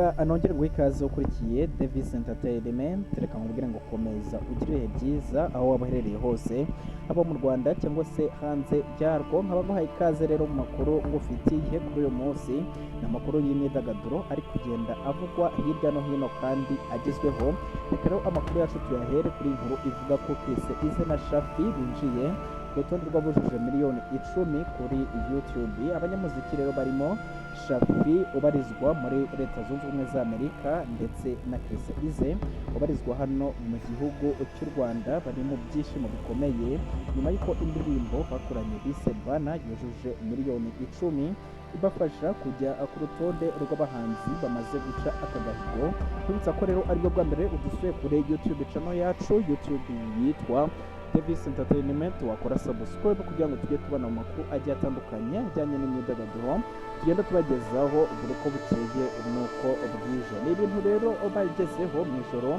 Reka nongere nguhe ikaze ukurikiye Davis Entertainment. Reka nkubwire ngo komeza ugire ibihe byiza aho waba uherereye hose, haba mu Rwanda cyangwa se hanze yarwo. Nkaba nguhaye ikaze rero mu makuru ngufitiye kuri uyu munsi. Ni amakuru y'imyidagaduro ari kugenda avugwa hirya no hino kandi agezweho. Reka rero amakuru yacu tuyahere kuri iyi nkuru ivuga ko Chris Eazy na Shaffy binjiye ku rutonde rw'abujuje miliyoni 10 kuri YouTube. Abanyamuziki rero barimo Shaffy ubarizwa muri Leta Zunze Ubumwe za Amerika ndetse na Chris Eazy ubarizwa hano mu gihugu cy'u Rwanda bari mu byishimo bikomeye nyuma y'uko indirimbo bakoranye bise Bana yujuje miliyoni 10, ibafasha kujya ku rutonde rw'abahanzi bamaze guca aka gahigo. Twibutsa ko rero aribwo bwa mbere udusuye kuri YouTube channel yacu, YouTube yitwa Davis Entertainment, wakora subscribe kugira ngo tujye tubona amakuru agiye atandukanye ajyanye n'imyidagaduro tugenda tubagezaho buri uko bukeye n'uko bwije. Ni ibintu rero bagezeho mu ijoro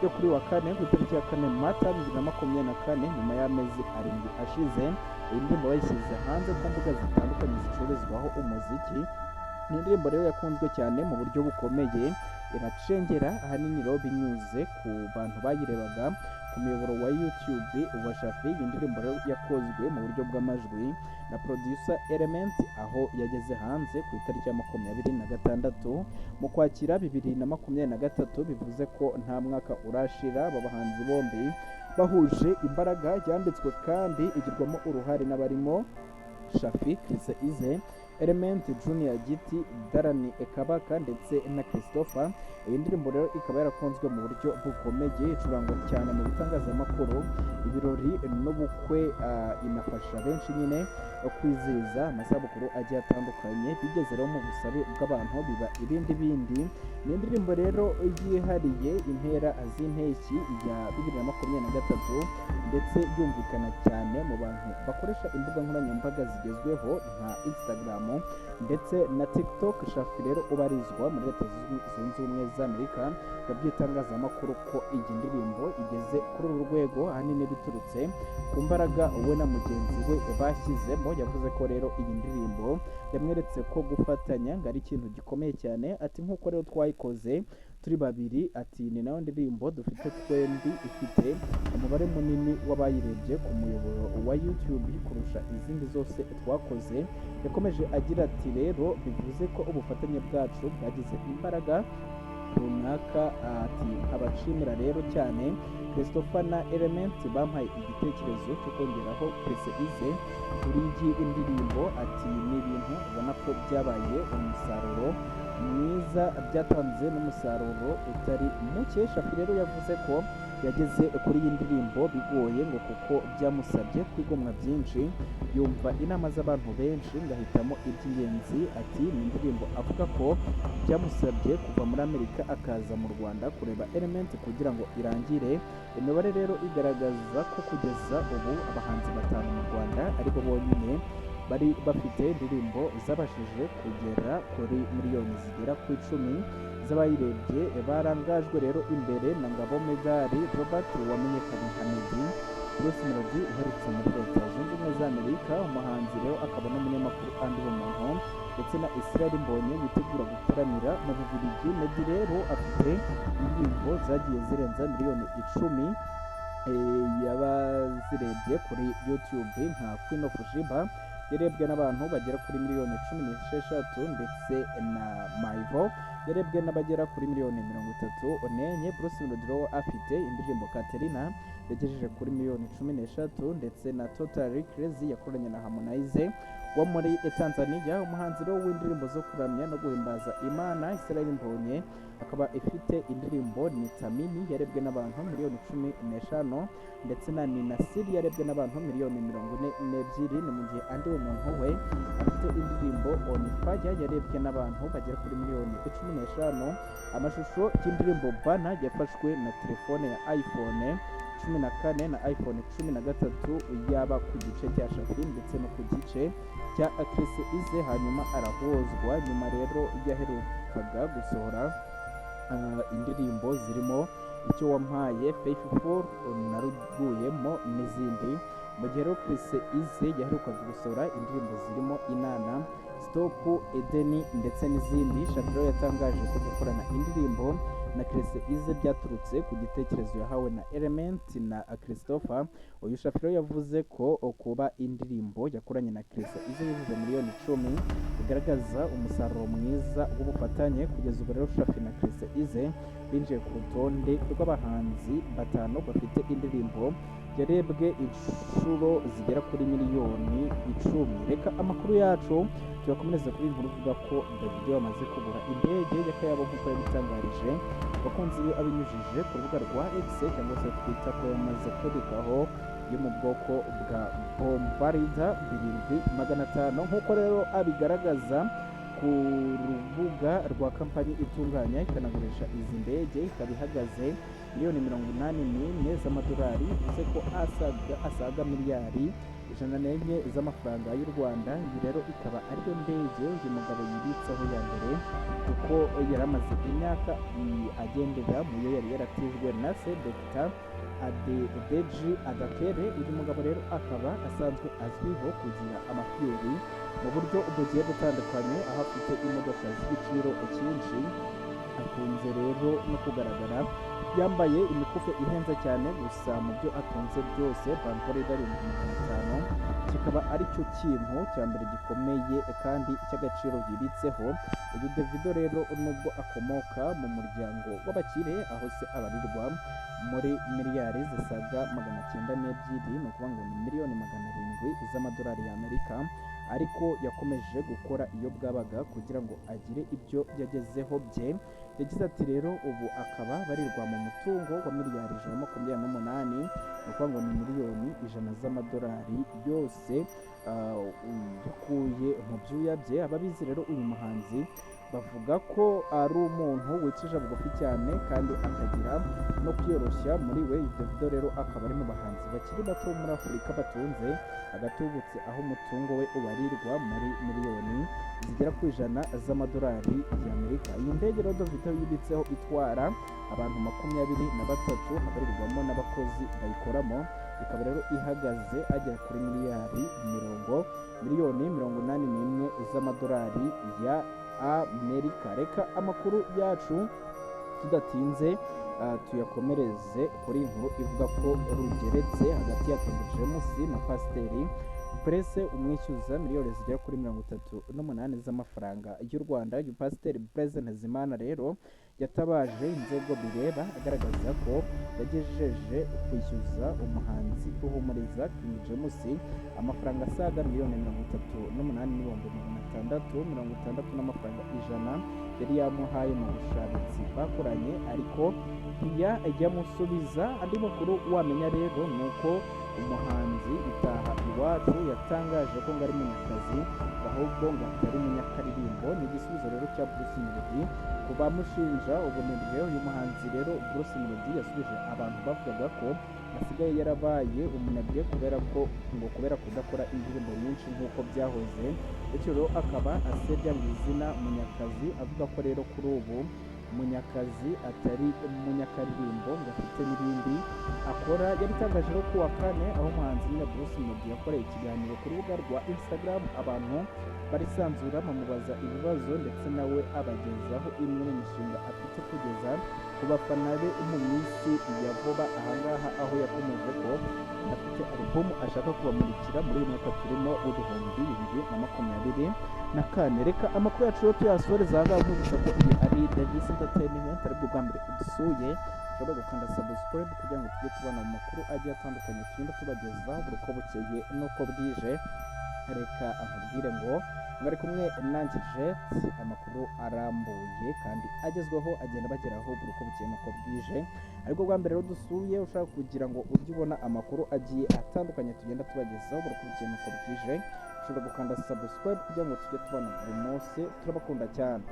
ryo kuri wa kane, ku itariki ya 4 Mata 2024, nyuma y'amezi 7 ashize iyi ndirimbo bayishyize hanze ku mbuga zitandukanye zicururizwaho umuziki. Ni indirimbo rero yakunzwe cyane mu buryo bukomeye, iracengera, ahanini rero binyuze ku bantu bayirebaga ku muyoboro wa YouTube wa Shaffy. Iyi ndirimbo rero yakozwe mu buryo bw'amajwi na producer Element, aho yageze hanze ku itariki ya 26 mu Kwakira 2023, bivuze ko nta mwaka urashira aba bahanzi bombi bahuje imbaraga. Yanditswe kandi igirwamo uruhare n'abarimo Shaffy, Chris Eazy, Element, Junior Giti, Darani Kabaka ndetse na Christopher. Iyi ndirimbo rero ikaba yarakunzwe mu buryo bukomeye, icurangwa cyane mu bitangazamakuru, ibirori n'ubukwe, inafasha benshi nyine kwizihiza amasabukuru agiye atandukanye. Bigeze rero mu busabe bw'abantu biba ibindi bindi. Ni indirimbo rero yihariye impera z'impeshyi ya 2023, ndetse yumvikana cyane mu bantu bakoresha imbuga nkoranyambaga zigezweho nka Instagram ndetse na TikTok. Shaffy rero ubarizwa muri Leta Zunze Ubumwe za Amerika yabwiye itangazamakuru ko iyi ndirimbo igeze kuri uru rwego ahanini biturutse ku mbaraga we na mugenzi we bashyizemo. Yavuze ko rero iyi ndirimbo yamweretse ko gufatanya ngo ari ikintu gikomeye cyane. Ati: "Nk'uko rero twayikoze turi babiri," ati, "ni nayo ndirimbo dufite twembi ifite umubare munini w'abayirebye ku muyoboro wa YouTube kurusha izindi zose twakoze." Yakomeje agira ati: "Rero bivuze ko ubufatanye bwacu bwagize imbaraga runaka." Ati: "Nkabashimira rero cyane Christopher na Element bampaye igitekerezo cyo kongeraho Chris Eazy kuri iyi ndirimbo." Ati: "Ni ibintu ubona ko byabaye umusaruro mwiza, byatanze n'umusaruro utari muke." Shaffy rero yavuze ko yageze kuri iyi ndirimbo bigoye, ngo kuko byamusabye kwigomwa byinshi, yumva inama z'abantu benshi ngo ahitamo iby'ingenzi. Ati ni indirimbo avuga ko byamusabye kuva muri Amerika akaza mu Rwanda kureba Element kugira ngo irangire. Imibare rero igaragaza ko kugeza ubu abahanzi batanu mu Rwanda aribo bonyine bari bafite indirimbo zabashije kugera kuri miliyoni zigera ku 10 z'abayirebye. Barangajwe rero imbere na Ngabo Medard Robert wamenyekanye nka Meddy, Bruce Melody uherutse muri Leta Zunze Ubumwe za Amerika, umuhanzi rero akaba n'umunyamakuru Andy Bumuntu, ndetse na Israel Mbonyi witegura gutaramira mu Bubiligi. Meddy rero afite indirimbo zagiye zirenza miliyoni 10 y'abazirebye kuri YouTube, nka Queen of Sheba yarebwe n'abantu bagera kuri miliyoni 16, ndetse na Maivo yarebwe n'abagera kuri miliyoni 34. Bruce Melody rero afite indirimbo Katerina yagejeje kuri miliyoni 13, ndetse na Totally Crazy yakoranye na Harmonize wo muri Tanzania. Umuhanzi rero w'indirimbo zo kuramya no guhimbaza Imana Israel Mbonyi akaba ifite indirimbo Nitamini yarebwe n'abantu miliyoni 15, ndetse na Ninasiri yarebwe n'abantu miliyoni 42. Ni mu gihe Andy Bumuntu we afite indirimbo On Fire yarebwe n'abantu bagera kuri miliyoni 15. Amashusho y'indirimbo Bana yafashwe na telefone ya iPhone 14 na iPhone 13, yaba ku gice cya Shaffy ndetse no ku gice cya Chris Eazy, hanyuma arahozwa. Nyuma rero yaherukaga gusohora indirimbo zirimo Icyo Wampaye, Faithful, Naruguyemo n'izindi, mu gihe rero Chris Eazy yaherukaga gusohora indirimbo zirimo Inana, Stop, Stop, Edeni ndetse n'izindi. Shafi rero yatangaje ko gukorana indirimbo na Chriss Eazy byaturutse ku gitekerezo yahawe na Element na Christopher. Uyu Shafi rero yavuze ko kuba indirimbo yakoranye na Chriss Eazy yujuje 10 miliyoni bigaragaza umusaruro mwiza w'ubufatanye. Kugeza ubu rero Shafi na Chriss Eazy binjiye ku rutonde rw'abahanzi batanu bafite indirimbo yarebwe inshuro zigera kuri 10 miliyoni. Reka amakuru yacu tuyakomereze kuri iyi nkuru ivuga ko Davido yamaze kugura indege y'akayabo, nk'uko yabitangarije abakunzi be abinyujije ku rubuga rwa X cyangwa se Twitter, ko yamaze kurikaho, yo mu bwoko bwa Bombardier 7500, nk'uko rero abigaragaza ku rubuga rwa kampani itunganya ikanagurisha izi ndege. Ikaba ihagaze 84 miliyoni z'amadolari, bivuze ko asaga miliyari 104 z'amafaranga y'u Rwanda. Iyi rero ikaba ariyo ndege uyu mugabo yibitseho ya mbere, kuko yari amaze imyaka agendera mu yo yari yaratijwe na se, Dr Adedeji Adakere. Uyu mugabo rero akaba asanzwe azwiho kugira amafiyeri mu buryo bugiye butandukanye, aho afite imodoka z'igiciro cyinshi. Akunze rero no kugaragara yambaye imikufi ihenze cyane. Gusa mu byo atunze byose, Bombardier 7500 kikaba ari cyo kintu cya mbere gikomeye kandi cy'agaciro yibitseho. Uyu Davido rero, nubwo akomoka mu muryango w'abakire, aho se abarirwa muri miliyari zisaga 902, ni ukuvuga ngo ni miliyoni 700 z'amadolari y'Amerika, ariko yakomeje gukora iyo bwabaga kugira ngo agire ibyo yagezeho bye. Yagize ati rero ubu akaba barirwa mu mutungo wa miliyari 128, ni ukuvuga ngo ni miliyoni 100 z'amadolari yose yakuye mu byuya bye. Ababizi rero uyu muhanzi bavuga ko ari umuntu wicisha bugufi cyane kandi akagira no kwiyoroshya muri we. Davido rero akaba ari mu bahanzi bakiri bato muri Afurika batunze agatubutse, aho umutungo we ubarirwa muri miliyoni zigera ku 100 z'amadolari y'Amerika. Iyi ndege rero Davido yibitseho itwara abantu 23, habarirwamo n'abakozi bayikoramo. Ikaba rero ihagaze agera kuri miliyari mirongo miliyoni 81 z'amadolari ya Amerika. Reka amakuru yacu tudatinze tuyakomereze kuri iyi nkuru ivuga ko rugeretse hagati ya King James na Pasiteri Blaise umwishyuza miliyoni zigera kuri 38 z'amafaranga y'u Rwanda. Uyu Pasiteri Blaise Ntezimana rero yatabaje inzego bireba, agaragaza ko yagejeje kwishyuza umuhanzi Ruhumuriza King James amafaranga asaga 38,660,000 n'amafaranga 100 yari yamuhaye mu bushabitsi bakoranye, ariko ntiyamusubiza. Andi makuru wamenya rero ni uko umuhanzi Itaha Iwacu yatangaje ko ngo ari Munyakazi, ahubwo ngo atari Munyakaririmbo. Ni igisubizo rero cya Bruce Melody ku bamushinja ubunebwe. Uyu muhanzi rero Bruce Melody yasubije abantu bavugaga ko asigaye yarabaye umunebwe kubera ko ngo kubera kudakora indirimbo nyinshi nk'uko byahoze, bityo rero akaba asebya mu izina Munyakazi, avuga ko rero kuri ubu Munyakazi atari Munyakaririmbo, ngo afite n'ibindi akora. Yabitangaje rero ku wa kane, aho umuhanzi nyine Bruce Melody yakoreye ikiganiro ku rubuga rwa Instagram, abantu barisanzura bamubaza ibibazo, ndetse nawe abagezaho imwe mu mishinga afite kugeza ku bafana be mu minsi ya vuba ahangaha, aho yakomeje ko afite alubumu ashaka kubamurikira muri uyu mwaka turimo w'2024. Reka amakuru yacu rero tuyasoreza ahangaha, nkwibutsa ko iyi ari Davis Entertainment. Aribwo bwa mbere udusuye, ushobora gukanda subscribe kugira ngo tujye tubona mu makuru agiye atandukanye tugenda tubagezaho buri uko bukeye n'uko bwije. Reka nkubwire ngo mwari kumwe nanjye Jet. Amakuru arambuye kandi agezweho agenda bageraho buri uko bukeye n'uko bwije. Ariko bwa mbere rero dusuye, ushaka kugira ngo ujye ubona amakuru agiye atandukanye tugenda tubagezaho buri uko bukeye n'uko bwije, ushobora gukanda subscribe kugira ngo tujye tubona buri munsi. Turabakunda cyane.